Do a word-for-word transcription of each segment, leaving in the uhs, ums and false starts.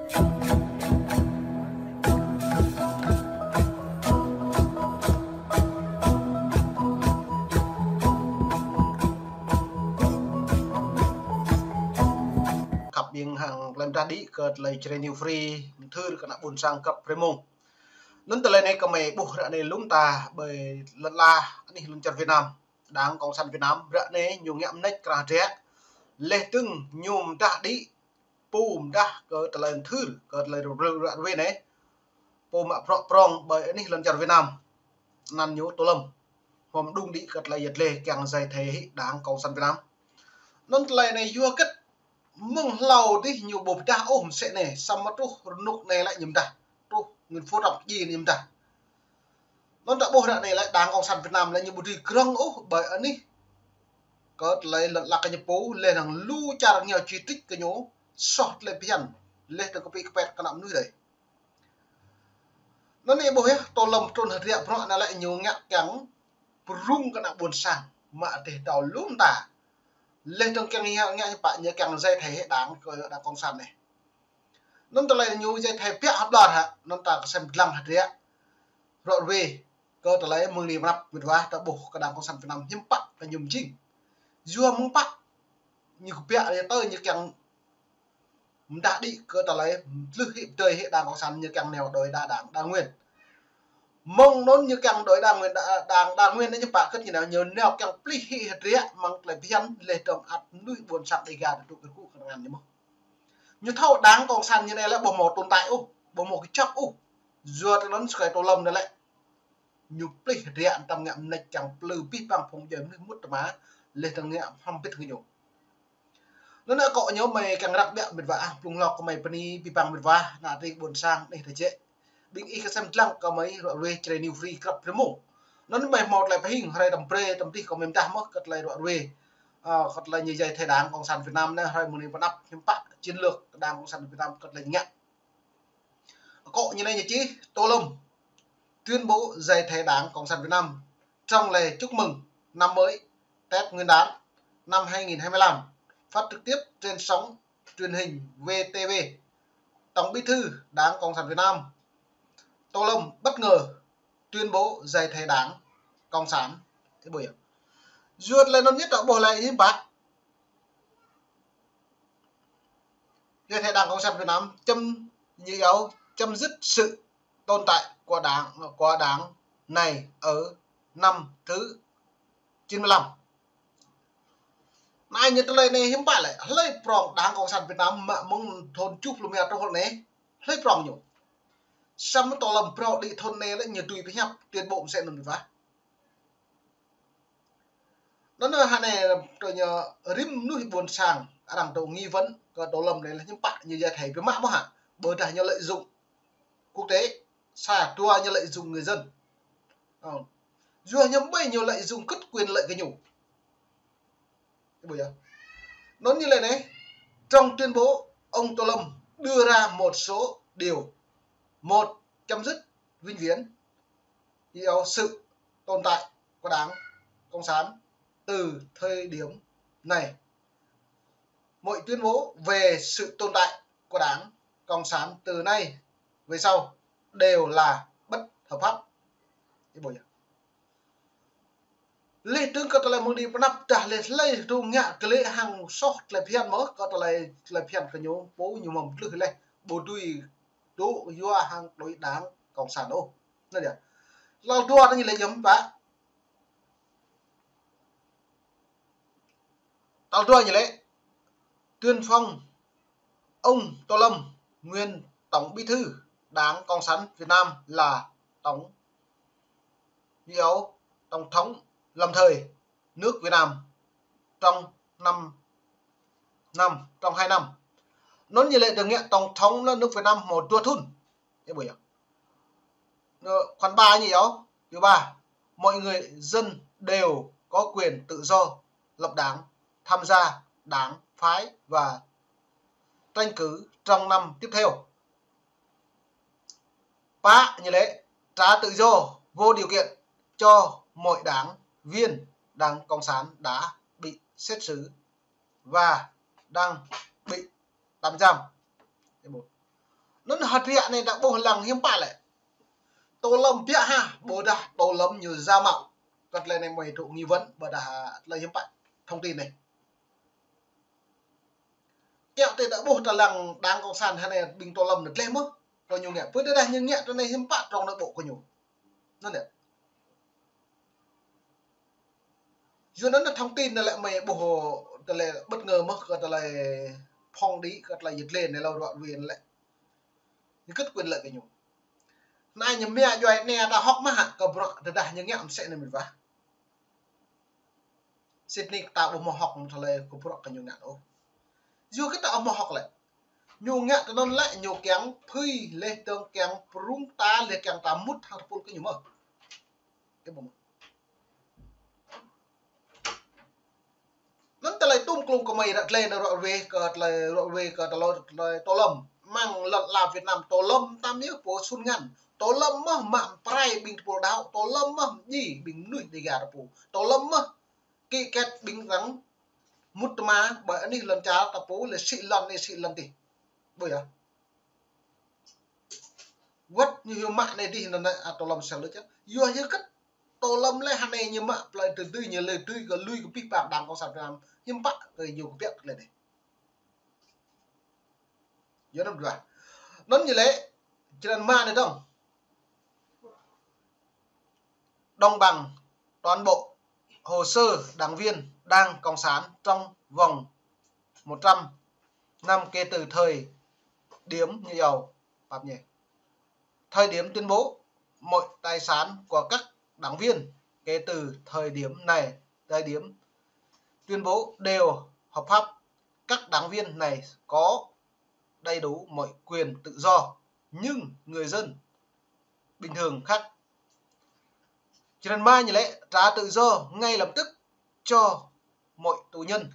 Khăp ƀing hăng tơlơi mơdah đĭ kơ tơlơi Jrai New Free, mơthưr kơ ană ƀôn sang khăp brơi mông. Anŭn tơlơi anai kơmơi ƀuh ră anai lŏm ta ƀơi lŏn ala anih lŏn čar Việt Nam. Đảng Cộng sản Việt Nam ră anai ñu ngă mơneč krah dră. Leh tơ̆ng ñu mơdah đĭ pô mơdah kơ tơlơi mơthưr, kơ tơlơi rơ̆ rơ̆ ră ruai anai. Pô mă prŏng prŏng ƀơi anih lŏn čar Việt Nam. Anăn ñu Tô Lâm. Hmâo mơđung đĭ kơ tơlơi yăt leh kiăng giải thể hĭ Đảng Cộng sản Việt Nam. Anŭn tơlơi anai yua hơget mơ̆ng hlâo adih ñu ƀu pơdah ôh mơsĕ anai, samơ̆ truh rơnŭk anai lĕ ñu mơdah. Truh Nguyễn Phú Trọng djai ñu mơdah. Anŭn ta ƀuh ră anai lĕ Đảng Cộng sản Việt Nam lĕ ñu ƀu dưi grŏng ôh ƀơi anih kơ tơlơi lŏn ala kơ ñu pô, leh anŭn lu čar ñu chỉ trích kơ ñu, soh tơlơi phiăn, leh tơ̆ng kơpĭ kơpĕt kơ ană mơnuih đơi. Anŭn anai ƀuh yơh, Tô Lâm trŭn hơdră bruă anai lĕ ñu ngă kiăng pơrŭng kơ ană ƀôn sang, mă teh tao lŏm ta. Leh tơ̆ng kiăng ngă, ngă ñu pă ñu kiăng giải thể hĭ đảng kơ Đảng Cộng sản anai. Anŭn tơlơi ñu giải thể biă hơblor hă, anŭn ta kơsem dlăng hơdră. Ră ruai kơ tơlơi mơ̆ng anai pơ anăp mĕt wa ta ƀuh kơ Đảng Cộng sản Việt Nam hiư̆m pă kơ ñu mơjing. Yua mơ̆ng pă ñu kơ biă rai tơ ñu kiăng mơdah đĭ kơ tơlơi mơdlưh hĭ pơdơi hĭ Đảng Cộng sản ñu kiăng nao đuaĭ đa đảng đa nguyên. Mơ̆ng anŭn ñu kiăng đuaĭ đa nguyên đa, đảng đa nguyên anai ñu pă kơ̆t ñu nao, ñu nao kiăng plih hĭ hơdră mơ̆ng tơlơi phiăn leh dơ̆ng ăt mơnuih ƀôn sang Đêga tơtŭ kơ kŭ kơ ngăn ñu mơ̆n. Ñu thâo Đảng Cộng sản ñu anai lĕ ƀu hmâo tồn tại ôh, ƀu hmâo kơjăp ôh. Yua tơlơi anŭn sơkai Tô Lâm anai lĕ ñu plih hơdră tơm ngă mơneč kiăng plư abih bang phung djuai mơnuih mŭt tơma leh dơ̆ng ngă hăm bĭt kơ ñu. Anŭn anai akŏ ñu mơi kiăng răk biă mĕt wa ah, blung hlâo kơmơi bơni abih bang mĕt wa, ană tring ƀôn sang anih tơjĕ. Ƀing ih kơsem dlăng kơmơi ră ruai Jrai New Free krăp brơi mông. Anŭn mơi hmâo tơlơi pơhing, hrơi tơm brơi, tơm dih kơmơi mơdah mơ̆ kơ tơlơi ră ruai. Ơ, kơ tơlơi ñu giải thể Đảng Cộng sản Việt Nam anai, hrơi mơ̆ng anai pơ anăp hiư̆m pă chiến lược Đảng Cộng sản Việt Nam kơ tơlơi ngă. Akŏ ñu anai ñu čih, Tô Lâm tuyên bố giải thể Đảng Cộng sản Việt Nam trong lễ chúc mừng năm mới, Tết Nguyên đán năm hai nghìn hai mươi lăm, phát trực tiếp trên sóng truyền hình V T V. Tổng Bí thư Đảng Cộng sản Việt Nam Tô Lâm bất ngờ tuyên bố giải thể Đảng Cộng sản. Ơ, ƀuh yơh. Yua tơlơi anŭn ñu ta ƀuh lĕ hiư̆m pă. Giải thể Đảng Cộng sản Việt Nam chấm, như yêu chấm dứt sự tồn tại của đảng, của đảng này ở năm thứ chín mươi lăm. Anai ñu tơlơi anai hiư̆m pă lĕ, hlơi prŏng Đảng Cộng sản Việt Nam mă mơ̆ng thŭn tơjuh pluh rơma truh hơnŭn anai, hlơi prŏng ñu. Samơ̆ Tô Lâm phrâo đĭ thŭn anai lĕ ñu dưi pơhiăp tuyên bố mơsĕ anŭn wa. Anŭn anai hơnai tơ ñu rĭm mơnuih ƀôn sang arăng tơ nghi vấn kơ Tô Lâm anai lĕ hiư̆m pă ñu giải thể biă mă mơ̆ hă. Ƀôdah ñu lợi dụng quốc tế, sa dua ñu lợi dụng người dân. Ơ. Yua ñu ƀơi ñu lợi dụng kơ̆t quyền lợi kơ ñu. Ơ, ƀuh yơh. Anŭn ñu lĕ anai, trong tuyên bố, ông Tô Lâm đưa ra một số điều. Một, chấm dứt vĩnh viễn, yêu sự tồn tại của Đảng Cộng sản từ thời điểm này. Mọi tuyên bố về sự tồn tại của Đảng Cộng sản từ nay về sau đều là bất hợp pháp. Ơ, ƀuh yơh. Leh tơ̆ng kơ tơlơi mơ̆ng anai pơ anăp dah leh hlơi tŭ ngă kơ leh hăng soh tơlơi phiăn mơ̆, kơ tơlơi, tơlơi phiăn kơ ñu, pô ñu mơ̆ng mơdlưh leh, ƀu dưi tŭ yua hăng đuaĭ Đảng Cộng sản ôh. Anŭn yơh. Tal dua anai ñu lĕ hiư̆m pă. Tal dua ñu lĕ tuyên phong ông Tô Lâm, nguyên Tổng Bí thư Đảng Cộng sản Việt Nam là Tổng, yêu Tổng thống lâm thời nước Việt Nam trong năm, năm, trong hai năm. Anŭn ñu lĕ tơ ngă Tổng thống anŭn nước Việt Nam hmâo dua thŭn. Ơ, ƀuh yơh. Anŭn, khoản ba ñu yơh, điều ba, mọi người dân đều có quyền tự do lập đảng, tham gia đảng phái và tranh cử trong năm tiếp theo. Pă ñu lĕ, trả tự do vô điều kiện cho mọi đảng viên Đảng Cộng sản đã bị xét xử và đang bị tạm giam. Anŭn hơdră anai ta ƀuh lăng hiư̆m pă lĕ. Tô Lâm biă ha, ƀôdah Tô Lâm ñu giả mạo. Kơ tơlơi anai mơi dŏ nghi vấn, ƀôdah tơlơi hiư̆m pă thông tin anai. Kiăng tơ ta ƀuh tơ lăng đảng cộng sản hơnai ƀing Tô Lâm anŭn tleh mơ̆. Kơ ñu ngă, pơ tơdah ñu ngă tơ anai hiư̆m pă trong nội bộ kơ ñu. Anŭn yơh. Yua anŭn thông tin anai lĕ mơi ƀuh tơlơi bất ngờ mơ̆ kơ tơlơi phŏng đĭ kơ tơlơi yơh tleh anai lâo ruă win lĕ. Ñu kơ̆t quyền lợi kơ ñu. Anai ñu mia djuai anai ta hŏk mơ̆ hă kơ bruă tơdah ñu ngă mơsĕ anai mĭt wa. Sĭt nik ta ƀu hmâo hŏk mơ̆ tơlơi kơ bruă kơ ñu ngă ôh. Yua kơ ta ƀu hmâo hŏk lĕ. Ñu ngă tơ anŭn lĕ ñu kiăng phưi leh dơ̆ng kiăng prung ta leh kiăng ta mŭt hăng tơpul kơ ñu mơ̆. Kơ ƀu mơ̆. Anŭn tơlơi tum klung kơ mơi ră tleh anŭn ruă weh kơ tơlơi ruă weh kơ tơlơi, tơlơi Tô Lâm. Mơ̆ng lŏn la Việt Nam Tô Lâm tam yơh pô sun ngăn. Tô Lâm mơ̆ mă prai ƀing tơpul đaŏ. Tô Lâm mơ̆ ji ƀing mơnuih Dega ta pô. Tô Lâm mơ̆ ký kết ƀing răng mŭt tơma ƀơi anih lŏn čar ta pô lĕ sĭ lŏn anai sĭ lŏn adih. Ƀu yơh. Wơ̆t ñu hiu mă anai adih anŭn anai, a, Tô Lâm sel lĕ čă. Yua yơh kơ Tô Lâm lĕ hơnai ñu mă plơi tơdơi ñu lĕ tui kơ lui kơ pih pang đảng cộng sản Việt Nam. Hiư̆m pă kơ ñu kơ biă kơ lĕ anai. Yua anŭn dua. Anŭn ñu lĕ, črăn rơma anai dơ̆ng. Đóng bằng toàn bộ hồ sơ đảng viên Đảng Cộng sản trong vòng một trăm năm kể từ thời điểm như sau. Pap nhé. Thời điểm tuyên bố mọi tài sản của các đảng viên kể từ thời điểm này, thời điểm tuyên bố đều hợp pháp. Các đảng viên này có đầy đủ mọi quyền tự do, nhưng người dân bình thường khác. Črăn rơma ñu lĕ trả tự do ngay lập tức cho mọi tù nhân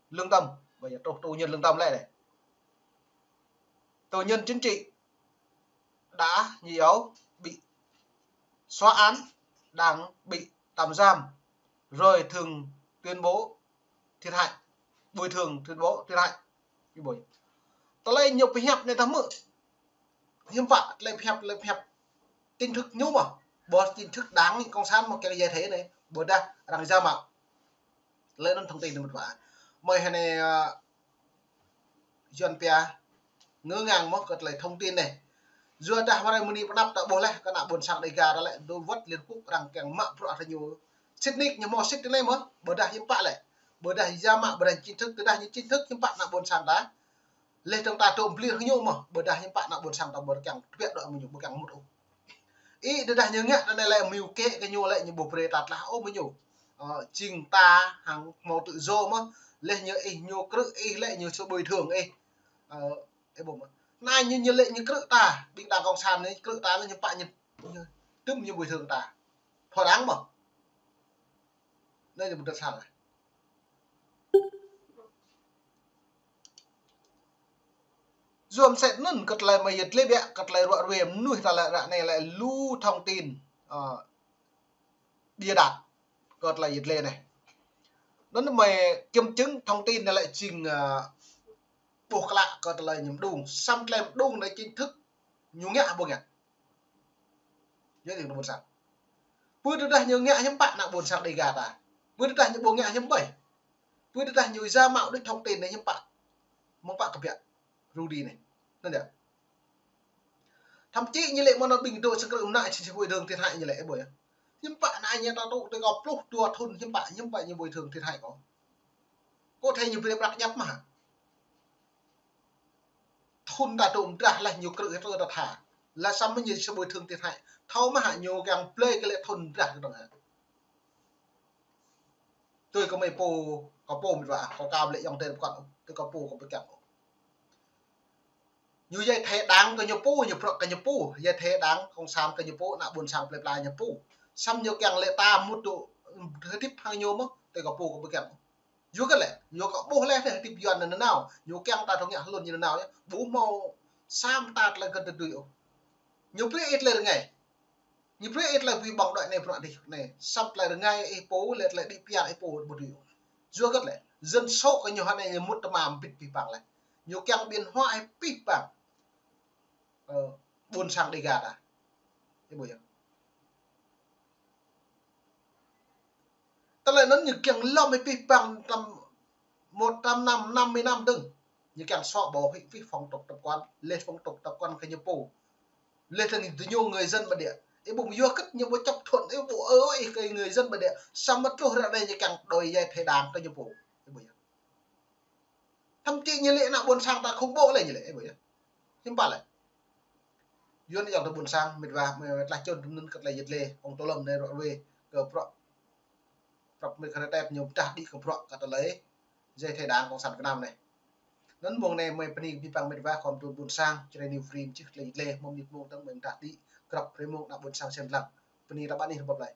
lương tâm. Bây giờ tù, tù nhân lương tâm lĕ anai. Tù nhân chính trị đã nhiều bị xóa án, đang bị tạm giam, rồi thường tuyên bố thiệt hại, bồi thường tuyên bố thiệt hại. Tơlơi ñu pơhiăp anai ta hmư̆. Hiư̆m pă tơlơi pơhiăp, tơlơi pơhiăp chính thức ñu mơ̆. Ƀu chính thức đảng cộng sản mơ̆ kiăng giải thể anai. Ƀôdah arăng giả mạo. Tơlơi anŭn thông tin anai mơ̆. Mơi hơnai, a, Yuan pia ngơ ngàng mơ̆ kơ tơlơi thông tin anai. Yua dah mơrai mơni pơnăp ta ƀuh leh kơ ană ƀôn sang Dega ta lĕ dŏ wơ̆t Liên Quốc arăng kiăng mă bruă kơ ñu. Sĭt nik ñu hmâo sĭt tơ anai mơ̆, ƀôdah hiư̆m pă lĕ. Ƀôdah giả mạo, ƀôdah chính thức, tơdah ñu chính thức hiư̆m pă ană ƀôn sang ta. Leh dơ̆ng ta dŏ pơplih kơ ñu mơ̆, ƀôdah hiư̆m pă ană ƀôn sang ta ƀu kiăng tơbiă dŏ mơ̆ ñu ƀu kiăng mŭt ôh. Ih tơdah ñu ngă tơ anai lĕ mơ̆ kĕ kơ ñu lĕ ñu ƀu brơi ta tlaih ôh mơ̆ ñu. Ơ, jing ta hăng hmâo tự do mơ̆, leh ñu ih ñu krư̆ ih lĕ ñu sơ bồi thường ih. Ơ, ih ƀuh mơ̆. Anai ñu, ñu lĕ ñu krư̆ ta, ƀing đảng cộng sản anai krư̆ ta lĕ ñu pă ñu, ñu tŭm ñu bồi thường ta. Thua đảng mơ̆. Anai ñu ƀu tơsăng. Yua mơsĕ anŭn kơ tơlơi mơi yơh tleh biă, kơ tơlơi ruă ruê mơnuih ta lĕ ră anai lĕ lu thông tin, ơ, bịa đặt kơ tơlơi yơh tleh anai. Anŭn mơi kiểm chứng thông tin anai lĕ jing, ơ, ƀuh klă kơ tơlơi ñu mơđung. Samơ̆ tơlơi mơđung anai chính thức ñu ngă ƀu ngă. Yua anŭn ană ƀôn sang. Pơ tơdah ñu ngă hiư̆m pă ană ƀôn sang Dega ta. Pơ tơdah ñu ƀu ngă hiư̆m ƀai. Pơ tơdah ñu giả mạo đôč thông tin anai hiư̆m pă. Mơ̆ng pă kơ biă. Rudy anai. Anŭn yơh. Thậm chí ñu lĕ mơ̆ anŭn ƀing dŏ sơkrư̆ mơnă či či bồi thường thiệt hại ñu lĕ ƀu yơh. Hiư̆m pă anai ñu ta tŭ tơ kâo pluh dua thŭn hiư̆m pă, hiư̆m pă ñu bồi thường thiệt hại kâo. Kâo thâo ñu brơi prăk djăp mơ̆ hă. Thŭn ta dŏ mơdrah leh ñu krư̆ hơtrơ ta tha. Leh samơ̆ ñu či bồi thường thiệt hại. Thâo mơ̆ hă ñu kiăng blơi kơ lĕ thŭn mơdrah kơ dơ̆ng hă. Tui kơ mơi pô, kơ pô mĭt wa, kơ kâo lĕ yŏng tơ pơkŏn, tui kơ pô kơ pơkŏn. Ñu giải thể đảng kơ ñu pô, ñu bruă kơ ñu pô, giải thể đảng cộng sản kơ ñu pô, ană ƀôn sang plơi pla ñu pô. Samơ̆ ñu kiăng lĕ ta mŭt dŏ hơdip hăng ñu mơ̆, tui kơ pô kơ pơkŏn. Yua kơ lĕ, yua kơ ƀuh leh tơ hơdip Yuan anŭn nanao, ñu kiăng ta thâo ngă hlŭn ñu nanao yơh, ƀu hmâo sa mơta tơlơi gơ̆t tơdơi ôh. Ñu brơi ih tơlơi rơngai. Ñu brơi ih tơlơi ƀuh ƀơ̆ng đuaĭ anai bruă dih anai, samơ̆ tơlơi rơngai ih pô lĕ tơlơi đĭ piar ih pô ƀu dưi ôh. Yua kơ lĕ, dân số kơ ñu hơnai ñu mŭt tơma ƀĭt pih pang leh. Ñu kiăng biến hóa ih pih pang. ƀôn sang Đêga ta. Ih ƀuh yơh. Tơlơi anŭn ñu kiăng lŏm ih pih păng tăm một trăm năm, năm mươi năm dơ̆ng. Ñu kiăng xóa bỏ hụi pih phong tục tập quán, lĕ phong tục tập quán kơ ñu pô. Lĕ tơ̆ng tơ ñu người dân bản địa. Ih ƀuh yua kơ ñu ƀu chấp thuận, ih ƀuh ơ ih kơ người dân bản địa. Samơ̆ truh ră anai ñu kiăng đòi giải thể đảng kơ ñu pô. Ih ƀuh yơh. Thậm chí ñu lĕ ană ƀôn sang ta khủng bố lĕ ñu lĕ, ih ƀuh yơh. Hiư̆m pă lĕ. Yua anŭn yơh tơ ƀôn sang, mĕt wa, mĕt wa tlaih čun tơnŭn kơ tơlơi yet lĕ, ong Tô Lâm anai rŏ ruai, kơ prŏ, prŏ mĕt kơ rơtet ñu pơdah đĭ kơ prŏ kơ tơlơi giải thể đảng Cộng sản Việt Nam anai. Anŭn mông anai mơi bơni pih păng mĕt wa khom tơnŭn ƀôn sang, Jrai New Free, čih tơlơi yet lĕ, mơ̆ng mơnit mông tơ̆ng mơi pơdah đĭ, krăp pre mông ană ƀôn sang sem lăng. Bơni ră ƀă anih rơbâo plơi.